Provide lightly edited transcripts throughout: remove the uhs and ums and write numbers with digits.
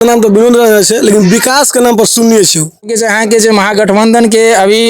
नाम तऽ विनोद रंजन छै, लेकिन विकास के नाम पर शून्य छै। के जे अहाँके जे महागठबंधन के अभी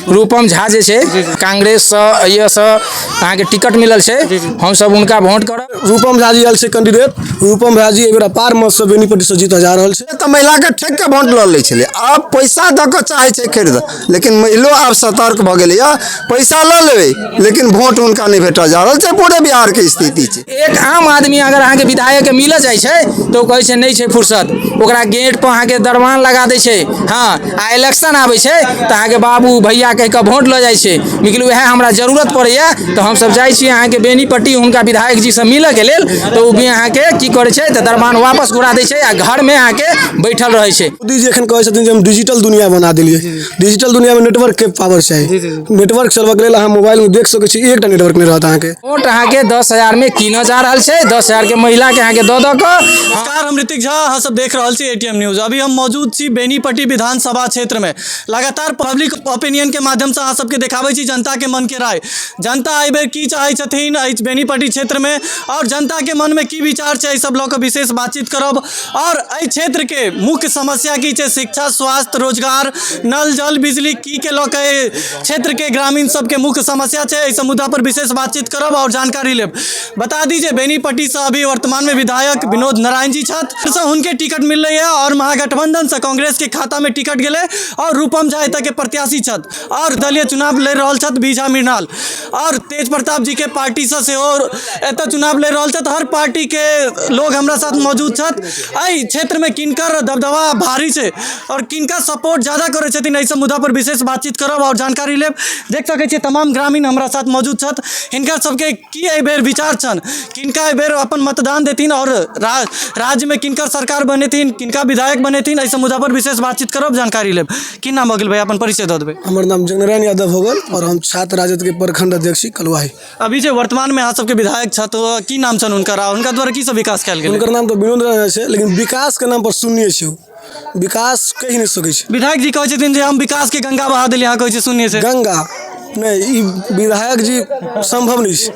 रूपम झा जे छै, कांग्रेससँ एहिसँ अहाँके टिकट मिलल छै, हमसब हुनका वोट करब। रूपम झा जी आयल छै कैंडिडेट। रूपम झा जी एहि बेर अपार मतसँ बेनीपट्टीसँ जीतऽ जा रहल छै। तऽ महिलाके ठकि कऽ वोट लऽ लै छलै, आब पैसा दऽ कऽ चाहै छै खरीदऽ, लेकिन महिलो आब सतर्क भऽ गेलैए। पैसा लऽ लेबै लेकिन वोट हुनका नहि भेटऽ जा रहल छै। पूरे बिहारके स्थिति छै। एक आम आदमी अगर अहाँके विधायकके मिलऽ जाइ छै तऽ ओ कहै छै नहि छै फुर्सत, ओकरा गेट पर अहाँके दरबान लगा दै छै। हँ, आ इलेक्शन आबै छै तऽ अहाँके बाबू भैया कहि कऽ वोट लऽ जाइ छै। लेकिन उएह हमरा जरूरत पड़ैए तऽ हमसब जाइ छी अहाँके बेनीपट्टी हुनका विधायक जीसँ मिलऽके लेल, तऽ ओ भी अहाँके की करै छै तऽ दरबान वापस घुरा दै छै आ घरमे अहाँके बैठल रहै छै। मोदी जी एखन कहै छथिन जे हम डिजिटल दुनिया बना देलियै। डिजिटल दुनियामे नेटवर्कके पावर चाही। नेटवर्क चलबऽके लेल अहाँ मोबाइलमे देख सकै छी, एकटा नेटवर्क नहि रहत अहाँके। वोट अहाँके 10,000मे कीनऽ जा रहल छै, 10,000के महिलाके अहाँके दऽ दऽ कऽ। नमस्कार, हम ऋतिक झा, अहाँ सब देख रहल छी एटीएम न्यूज। अभी हम मौजूद छी बेनीपट्टी विधानसभा क्षेत्र में। लगातार पब्लिक ओपिनियन के माध्यम से अहाँ सबके देखाबै छी जनता के मन के राय, जनता एहि बेर की चाहै छथिन एहि बेनीपट्टी क्षेत्र में और जनता के मन में की विचार छै, एहि सब लऽ कऽ विशेष बातचीत करब। और एहि क्षेत्र के मुख्य समस्या की छै, शिक्षा, स्वास्थ्य, रोजगार, नल जल, बिजली, की के लऽ कऽ एहि क्षेत्र के ग्रामीण सबके मुख्य समस्या छै, एहि सब मुद्दा पर विशेष बातचीत करब और जानकारी लेब। बता दी जे बेनीपट्टी से अभी वर्तमान में विधायक विनोद नारायण जी छथि, से हुनके टिकट मिललै है और महागठबंधन से कांग्रेस के खाता में टिकट गेलै और रूपम झा एतऽ के प्रत्याशी छथि और दलीय चुनाव लड़ि रहल छथि बी झा मृणाल और तेज प्रताप जी के पार्टी से सेहो एतऽ चुनाव लड़ि रहल छथि। हर पार्टी के लोग हमरा साथ मौजूद छथि। एहि क्षेत्र में किनकर दबदबा भारी छै और किनका सपोर्ट ज्यादा करै छथिन, एहि सब मुद्दा पर विशेष बातचीत करब और जानकारी लेब। देख सकै छियै तमाम ग्रामीण हमरा साथ मौजूद छथि। हिनकर सबके की एहि बेर विचार छनि, किनका एहि बेर अपन मतदान देथिन और राज्य में किनकर सरकार बनेथिन, किनका विधायक बनेथिन, एहि सब मुद्दा पर विशेष बातचीत करब, जानकारी लेब। की नाम भऽ गेल भैया, अपन परिचय दऽ देबै। हमर नाम जगनारायण यादव हो गेल और हम छात्र राजद के प्रखंड अध्यक्ष छी कलुआही। अभी जे वर्तमान में अहाँ सबके विधायक छथि, ओ की नाम छनि हुनकर आ हुनका द्वारा की सब विकास कयल गेलै? हुनकर नाम तऽ विनोद रंजन छै, लेकिन विकास के नाम पर शून्य छै। ओ विकास कहि नहि सकै छै। विधायक जी कहै छथिन जे हम विकास के गंगा बहा देलियै, अहाँ कहै छियै शून्य छै। गंगा नहि, ई विधायक जी सम्भव नहि छै।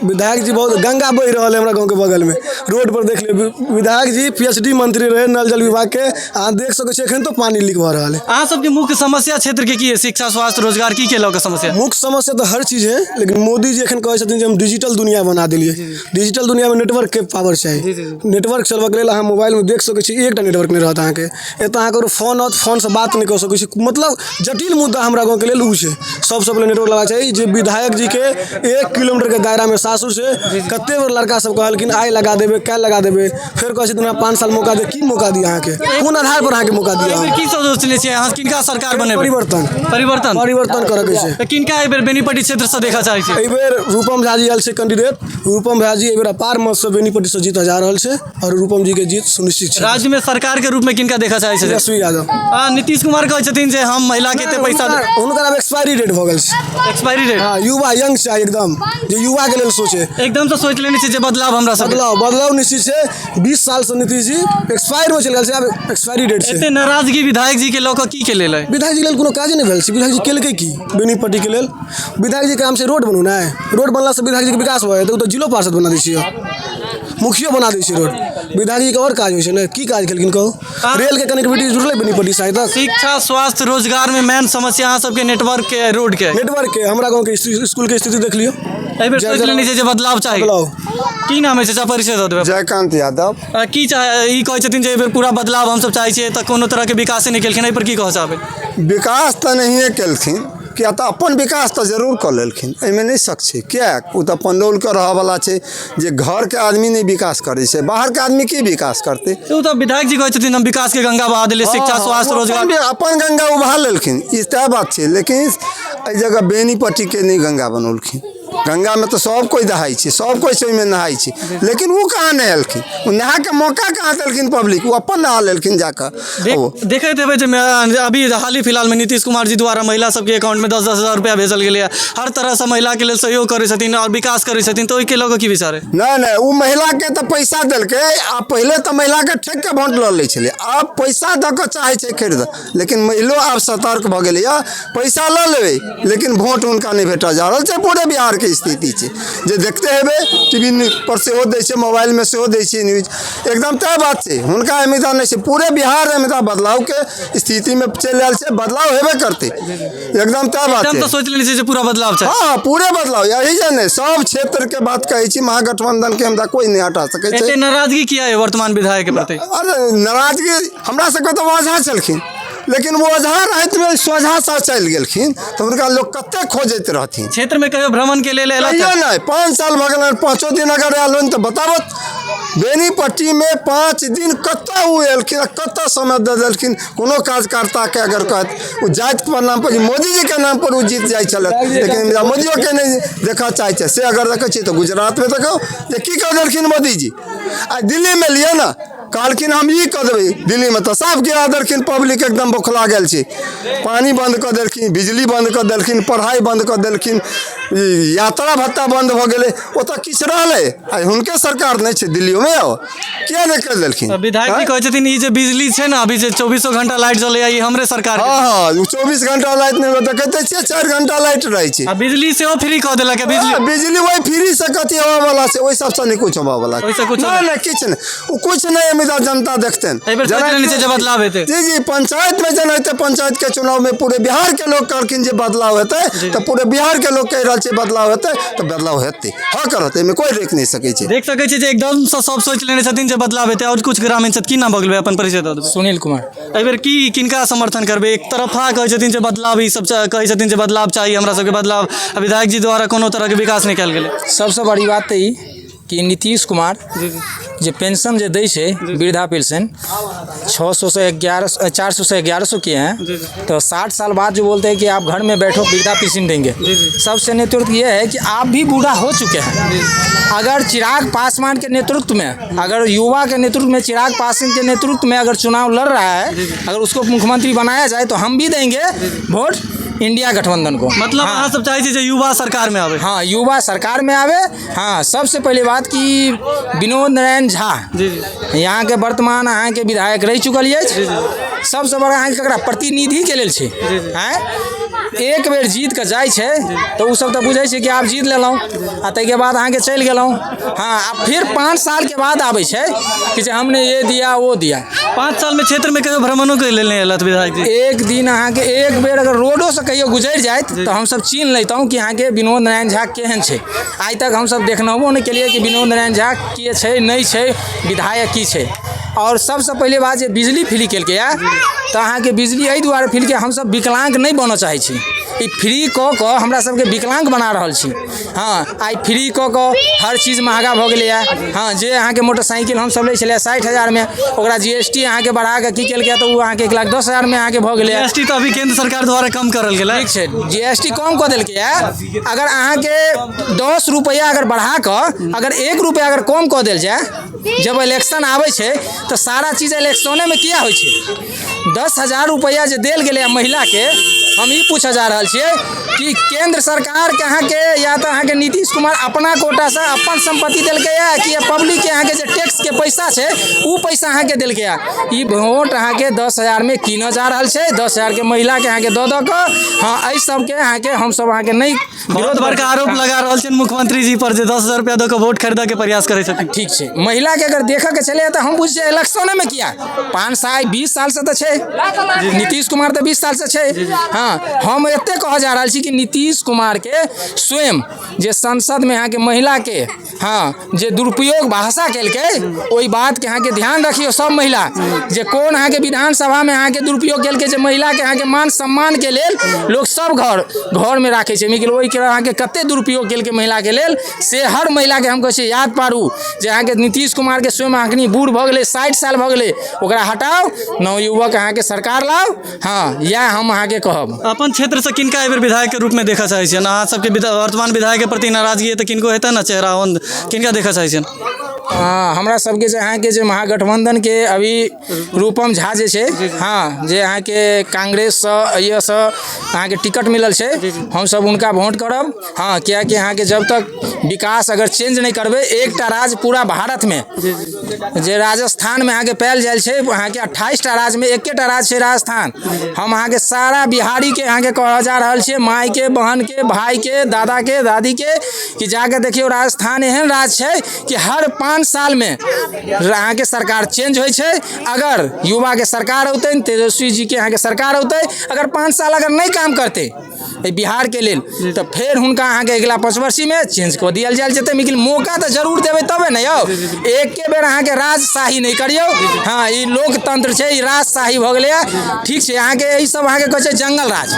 विधायक जी बहुत गंगा बहि रहल है हमरा गाँवके बगलमे रोड पर देख लियौ। विधायक जी पीएचडी मंत्री रहे नल जल विभागके, अहाँ देख सकै छियै एखन तो पानी लीक भऽ रहल है। अहाँ सबके मुख्य समस्या क्षेत्र के की है, शिक्षा, स्वास्थ्य, रोजगार, की के लऽ कऽ समस्या? मुख्य समस्या तऽ हर चीज है, लेकिन मोदी जी एखन कहै छथिन जे हम डिजिटल दुनिया बना देलियै। डिजिटल दुनियामे नेटवर्कके पावर चाही। नेटवर्क चलबऽके लेल अहाँ मोबाइलमे देख सकै छी, एकटा नेटवर्क नहि रहत अहाँके। एतऽ अहाँके फोन आओत, फोनसँ बात नहि कऽ सकै छी। मतलब जटिल मुद्दा हमरा गाँवके लेल ओ छै। सबसँ पहिले नेटवर्क लेबाक चाही। जे विधायक जीके 1 किलोमीटरके दायरामे सासुर छै, कते बेर लड़का सब कहलखिन आइ लगा देबै, काल्हि लगा देबै, फेर कहै छथिन हमरा 5 साल मौका दे। की मौका दी अहाँके? कोन आधार पर अहाँके मौका दिअ? एहि बेर की सब सोचने छियै अहाँ, किनका सरकार बनेबै? परिवर्तन। परिवर्तन। परिवर्तन करऽके छै। तऽ किनका एहि बेर बेनीपट्टी क्षेत्रसँ देखऽ चाहै छियै? एहि बेर रूपम झा जी आयल छै कैंडिडेट। रूपम झा जी एहि बेर अपार मतसँ बेनीपट्टीसँ जीतऽ जा रहल छै और रूपम जी के जीत सुनिश्चित छै। राज्य में सरकार के रूप में किनका देखऽ चाहै छथिन? तेजस्वी यादव। आ नीतीश कुमार कहै छथिन जे हम महिला के एते पैसा। हुनकर आब एक्सपायरी डेट भऽ गेल छै। Expiry date. हँ, युवा यंग चाही एकदम, जे युवा के लेल सोचे। एकदम से सोचि लेने छै जे बदलाव हमरा सब। बदलाव, बदलाव निश्चित छै। 20 सालसँ नीतीश जी एक्सपायर हो चलि गेल छै, आब एक्सपायरी डेट छै। एते नाराजगी विधायक जी के लऽ कऽ की के लेल है? विधायक जी लेल कोनो काजे नहि भेल छै। विधायक जी केलकै की बेनीपट्टीके लेल? विधायक जी के काम छै रोड बनौनाइ। रोड बनलासँ विधायक जीके विकास भऽ जेतै? ओ तऽ जिलो पार्षद बना दै छियै, मुखियो बना दै छै रोड। विधायक जीके आओर काज होइ छै ने? की काज केलखिन कहू? रेलके कनेक्टिविटी जुड़लै बेनीपट्टी से आइ तक? शिक्षा, स्वास्थ्य, रोजगार में मेन समस्या अहाँ सबके नेटवर्क के, रोड के? नेटवर्क के। हमरा गाँवके स्कूलके स्थिति देख लियौ। एहि बेर सोचि लेने छै जे बदलाव चाही। बदलाव। की नाम है चाचा, परिचय दऽ देबै। जयकांत यादव। की चाहे ई कहै छथिन जे एहि बेर पूरा बदलाव हमसब चाहै छियै, तऽ कोनो तरहके विकासे नहि केलखिन, एहि पर की कहऽ चाहबै? विकास तऽ नहिए केलखिन, किया तऽ अपन विकास तऽ जरूर कऽ लेलखिन, एहिमे नहि शक छै। किएक ओ तऽ पंडौलके रहऽवला छै। जे घरके आदमी नहि विकास करै छै, बाहरके आदमी की विकास करतै? ओ तऽ विधायक जी कहै छथिन हम विकास के गंगा बहा देलियै, शिक्षा, स्वास्थ्य, रोजगार। अपन गंगा उबहा लेलखिन, ई तय बात छै, लेकिन एहि जगह बेनीपट्टीके नहि गंगा बनौलखिन। गंगामे तऽ सब कोइ दहाइ छै, सब कोइ से ओहिमे नहाइ छै, लेकिन ओ कहाँ नहेलखिन? ओ नहाके मौका कहाँ देलखिन पब्लिक? ओ अपन नहा लेलखिन जाकऽ। ओ देखैत हेबै जे अभी हाल ही फिलहालमे नीतीश कुमार जी द्वारा महिला सबके अकाउंटमे 10-10 हजार रुपया भेजल गेलैए, हर तरहसँ महिलाके लेल सहयोग करै छथिन आओर विकास करै छथिन, तऽ ओहिके लऽ कऽ की विचार है? नहि नहि, ओ महिलाके तऽ पैसा देलकै। आ पहिले तऽ महिलाके ठकि कऽ वोट लऽ लै छलै, आब पैसा दऽ कऽ चाहै छै खरीदऽ, लेकिन महिलो आब सतर्क भऽ गेलैए। पैसा लऽ लेबै लेकिन वोट हुनका नहि भेटऽ जा रहल छै। पूरे बिहारके तरहके स्थिति छै जे देखते हेबै, टी वी पर सेहो दै छै, मोबाइलमे सेहो दै छै न्यूज। एकदम तय बात छै, हुनका एहिमे नहि छै। पूरे बिहार एहिमे बदलावके स्थितिमे चलि आयल छै, बदलाव हेबे करतै, एकदम तय बात एकदम छै। तऽ सोचि लेने छै जे पूरा बदलाव छै। हँ, पूरे बदलाव। यही जे नहि, सब क्षेत्रके बात कहै छी, महागठबंधनके हमरा कोइ नहि हटा सकै छै। एते नाराजगी किया है वर्तमान विधायक के प्रति? अरे नाराजगी हमरा सबके तऽ ओझा छलखिन, लेकिन ओ ओझा रहैतमे सोझा सा चलि गेलखिन तऽ हुनका लोक कतेक खोजैत रहथिन। क्षेत्र में कहियो भ्रमण के लेल एला? कहियो नहि। 5 साल भऽ गेलनि, 5 दिन अगर आयल होनि तऽ बताबत, बेनीपट्टीमे 5 दिन कतऽ ओ एलखिन आ कतऽ समय दऽ देलखिन कोनो कार्यकर्ताके? अगर कहत ओ जातिके नाम पर, मोदीजीके नाम पर ओ जीत जाइ छलथि, लेकिन मोदियोके नहि देखऽ चाहै छै। से अगर देखै छियै तऽ गुजरातमे देखौ जे की कऽ देलखिन मोदीजी, आ दिल्लीमे लिअ ने, कहलखिन हम ई कऽ देबै, दिल्लीमे तऽ साफ गिरा देलखिन, पब्लिक एकदम बौखला गेल छै। पानि बन्द कऽ देलखिन, बिजली बन्द कऽ देलखिन, पढ़ाइ बन्द कऽ देलखिन, ई यात्रा भत्ता बन्द भऽ गेलै। ओतऽ किछु रहलै? आइ हुनके सरकार नहि छै दिल्लियोमे? आउ किया नहि करि देलखिन? विधायक जी कहै छथिन ई जे बिजली छै ने, अभी जे 24 घंटा लाइट जलैया, ई हमरे सरकार के। हँ, ओ 24 घंटा लाइट नहि, देखैते छियै, 4 घंटा लाइट रहै छै। आ बिजली सेहो फ्री कऽ देलक है बिजली। हँ, बिजली वही फ्री से कथी होबऽ वाला छै? ओहि सबसँ नहि कुछ होबऽ वाला। ओहिसँ कुछ? नहि नहि, किछु नहि, ओ किछु नहि। एहिमे जनता देखतनि। एहि बेर सोचि लेने छै जे बदलाव हेतै। जी जी, पंचायत में जेना हेतै, पंचायत के चुनाव में पूरे बिहार के लोग कहलखिन जे बदलाव हेतै, तऽ पूरे बिहार के लोग कहि रहल छै बदलाव हेतै, तऽ बदलाव हेतै, हँ करत, एहिमे कोइ रोकि नहि सकै छै। देख सकै छी जे एकदमसँ सब सोचि लेने छथिन जे बदलाव हेतै। आओर कुछ ग्रामीण छथि। की नाम भऽ गेल? अपन परिचय दऽ देबै। सुनील कुमार। एहिबेर की किनका समर्थन करबै? एक तरफा कहै छथिन जे बदलाव, ई सब कहै छथिन जे बदलाव चाही हमरा सबके बदलाव, आ विधायक जी द्वारा कोनो तरहके विकास नहि कयल गेलै। सबसँ बड़ी बात तऽ ई कि नीतीश कुमार जे पेंशन जे दै छै, वृद्धा पेंशन 600 से 11, 400 से 1100 किए हैं, तो 60 साल बाद जो बोलते हैं कि आप घर में बैठो, वृद्धा पेंशन देंगे। सबसे नेतृत्व ये है कि आप भी बूढ़ा हो चुके हैं। अगर चिराग पासवान के नेतृत्व में, अगर युवा के नेतृत्व में, चिराग पासवान के नेतृत्व में अगर चुनाव लड़ रहा है, अगर उसको मुख्यमंत्री बनाया जाए, तो हम भी देंगे वोट इंडिया गठबंधन को। मतलब अहाँ सब चाहै छी जे युवा सरकार में आबै? हाँ, युवा सरकार में आवे। हाँ, सबसे पहले बात कि विनोद नारायण झा जी जी यहाँ के वर्तमान अहाँके विधायक रहि चुकल अछि। सबसँ बड़ा अहाँके ककरा प्रतिनिधिके लेल छै? आँय, एक बेर जीत कऽ जाइ छै तऽ ओसब तऽ बुझै छै कि आब जीत लेलहुँ आ ताहिके बाद अहाँके चलि गेलहुँ। हाँ, आ फिर 5 सालके बाद आबै छै कि जे हमने ये दिया, वो दिया। 5 साल में क्षेत्र में कहियो भ्रमणो के लेल नहि एलथि विधायक जी। एक दिन अहाँके एक बेर अगर रोडोसँ कहियो गुजरि जाइत तऽ हमसब चिन्ह लैतहुँ कि अहाँके विनोद नारायण झा केहन छै। आइ तक हमसब देखनहुँ नहि केलियै कि विनोद नारायण झा के छै, नहि छै, विधायक की छै। आओर सबसँ पहिले बात जे बिजली फ्री केलकैए, तऽ अहाँके बिजली एहि दुआरे फ्री के हमसब विकलाङ्ग नहि बनऽ चाहै छी। ई फ्री कऽ कऽ हमरा सबके विकलाङ्ग बना रहल छी। हँ, आइ फ्री कऽ कऽ हर चीज महगा भऽ गेलैए। हँ, जे अहाँके मोटरसाइकिल हमसब लै छलियै 60 हजारमे, ओकरा जीएसटी अहाँके बढ़ा कऽ की केलकै, तऽ ओ अहाँके 1,10,000मे अहाँके भऽ गेलैए। जीएसटी तऽ अभी केंद्र सरकार द्वारा कम करल गेलै। ठीक छै, जीएसटी कम कऽ देलकै। अगर अहाँके 10 रुपैआ अगर बढ़ा कऽ अगर 1 रुपैआ अगर कम कऽ देल जाय, जब इलेक्शन आबै छै तऽ सारा चीज इलेक्शनेमे किया होइ छै? 10,000 रुपैआ जे देल गेलै महिलाके, हम ई पूछऽ जा रहल छियै कि केंद्र सरकारके अहाँके या तऽ अहाँके नीतीश कुमार अपना कोटासँ अपन सम्पत्ति देलकैए कि पब्लिकके अहाँके जे टैक्सके पैसा छै, ओ पैसा अहाँके देलकैए? ई वोट अहाँके 10,000मे कीनऽ जा रहल छै, 10,000के महिलाके अहाँके दऽ दऽ कऽ। हँ, एहि सबके अहाँके हमसब अहाँके नहि बहुत बड़का आरोप लगा रहल छनि मुख्यमंत्री जी पर जे 10,000 रुपया दऽ कऽ वोट खरीदऽ के प्रयास करै छथिन। ठीक छै, महिलाके अगर देखऽके छलै तऽ हम बुझै छियै इलेक्शनेमे किया? 5 साल 20 सालसँ तऽ छै नीतीश कुमार, तऽ 20 सालसँ छै। हँ, हम एते कहऽ जा रहल छी कि नीतीश कुमारके स्वयं जे संसदमे अहाँके महिलाके, हँ, जे दुरुपयोग भाषा केलकै, ओहि बातके अहाँके ध्यान रखियौ सब महिला, जे कोन अहाँके विधानसभामे अहाँके दुरुपयोग केलकै, जे महिलाके अहाँके मान सम्मानके लेल लोक सब घर घरमे राखै छै, लेकिन ओहिके अहाँके कते दुरुपयोग केलकै महिलाके लेल, से हर महिलाके हम कहै छी याद पारू जे अहाँके नीतीश कुमारके स्वयं अखनी बूढ़ भऽ गेलै, 60 साल भऽ गेलै, ओकरा हटाउ, नवयुवक अहाँके सरकार लाउ। हँ, इएह हम अहाँके कहब। अपन क्षेत्रसँ किनका एहि बेर विधायक के रूपमे देखऽ चाहै छियनि अहाँ सबके? वर्तमान विधायक के प्रति नाराजगी है तऽ किनको हेतै ने चेहरा ओहन, किनका देखऽ चाहै छियनि? हँ, हमरा सबके जे अहाँके जे महागठबंधनके अभी रूपम झा जे छै, हँ, जे अहाँके कांग्रेससँ एहिसँ अहाँके टिकट मिलल छै, हमसब हुनका वोट करब। हँ, किएकि अहाँके जब तक विकास अगर चेंज नहि करबै, एकटा राज्य पूरा भारतमे जे राजस्थानमे अहाँके पायल जाइ छै, अहाँके 28टा राज्यमे एकेटा राज्य छै राजस्थान। हम अहाँके सारा बिहारीके अहाँके कहऽ जा रहल छियै, मायके, बहनके, भाइके, दादाके, दादीके, कि जाके देखियौ, राजस्थान एहन राज्य छै कि हर 5 सालमे अहाँके सरकार चेंज होइ छै। अगर युवाके सरकार औतै, तेजस्वी जीके अहाँके सरकार औतै, अगर 5 साल अगर नहि काम करतै एहि बिहारके लेल, तऽ फेर हुनका अहाँके अगिला पंचवर्षीमे चेंज कऽ दियल जायल जेतै। लेकिन मौका तऽ जरूर देबै तबे ने यौ। एके बेर अहाँके राजशाही नहि करियौ। हँ, ई लोकतंत्र छै, ई राजशाही भऽ गेलैए। ठीक छै, अहाँके एहि सब अहाँके कहै छै जंगल राज।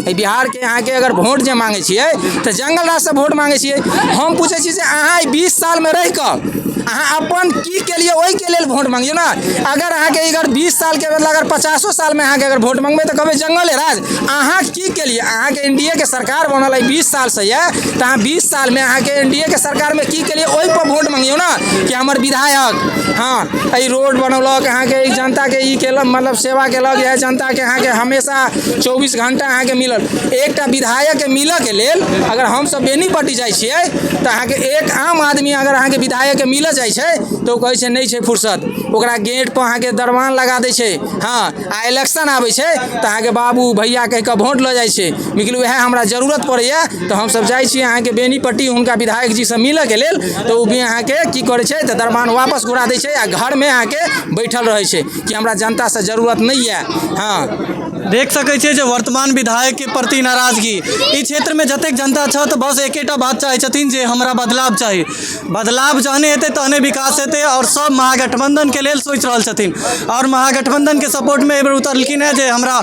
एहि बिहारके अहाँके अगर वोट जे मांगै छियै तऽ जंगल राजसँ वोट मांगै छियै। हम पूछै छी जे अहाँ ई 20 सालमे रहि कऽ अहाँ अपन की केलियै, ओहिके लेल वोट मांगियौ ने। अगर अहाँके अगर 20 सालके बदला अगर 50 सालमे अहाँके अगर वोट मांगबै तऽ कहबै जंगले राज। अहाँ की केलियै? अहाँके एनडीए के सरकार बनल है 20 सालसँ यऽ, तऽ अहाँ 20 सालमे अहाँके एनडीए के सरकारमे की केलियै, ओहिपर वोट मांगियौ ने, कि हमर विधायक, हँ, एहि रोड बनौलक, अहाँके ई जनताके ई केलक, मतलब सेवा केलक, इएह जनताके अहाँके हमेशा 24 घंटा अहाँके मिलल। एकटा विधायकके मिलऽके लेल अगर हमसब बेनीपट्टी जाइ छियै तऽ अहाँके एक आम आदमी अगर अहाँके विधायकके मिलऽ जाइ छै तऽ ओ कहै छै नहि छै फुर्सत। ओकरा गेट पर अहाँके दरबान लगा दै छै। हँ, आ इलेक्शन आबै छै तऽ अहाँके बाबू भैया कहि कऽ वोट लऽ जाइ छै। लेकिन उएह हमरा जरूरत पड़ैए तऽ हमसब जाइ छी अहाँके बेनीपट्टी हुनका विधायक जीसँ मिलऽके लेल, तऽ ओ भी अहाँके की करै छै तऽ दरबान वापस घुरा दै छै आ घरमे अहाँके बैठल रहै छै कि हमरा जनतासँ जरूरत नहि यऽ। हँ। देख सकै छियै जे वर्तमान विधायकके प्रति नाराजगी। ई क्षेत्रमे जतेक जनता छथि, बस एकेटा बात चाहै छथिन जे हमरा बदलाव चाही। बदलाव जहने हेतै तहने विकास हेतै। आओर सब महागठबंधनके लेल सोचि रहल छथिन आओर महागठबंधनके सपोर्टमे एहिबेर उतरलखिन हेँ जे हमरा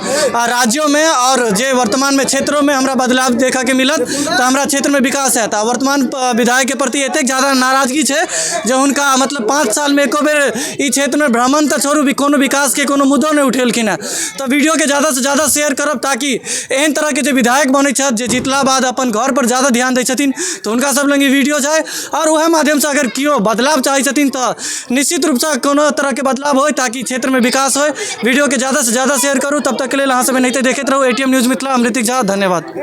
राज्योमे आओर जे वर्तमानमे क्षेत्रोमे हमरा बदलाव देखऽके मिलत तऽ हमरा क्षेत्रमे विकास हैत। आ वर्तमान विधायकके प्रति एतेक जादा नाराजगी छै जे हुनका मतलब 5 सालमे एको बेर ई क्षेत्रमे भ्रमण तऽ छोड़ू, कोनो विकासके कोनो मुद्दो नहि उठेलखिन हेँ। तऽ वीडियोके ज़्यादासँ ज़्यादा शेयर करब ताकि एहन तरहके जे विधायक बनै छथि, जे जीतला बाद अपन घर पर ज़्यादा ध्यान दै छथिन, तऽ हुनका सब लग ई वीडियो जाय आओर वएह माध्यमसँ अगर केओ बदलाव चाहै छथिन तऽ निश्चित रूपसँ कोनो तरहके बदलाव होइ ताकि क्षेत्रमे विकास होइ। वीडियोके ज़्यादासँ ज़्यादा शेयर करू। तब तकके लेल अहाँ सब एनाहिते देखैत रहू एटीएम न्यूज़ मिथिला। हम ऋतिक झा, धन्यवाद।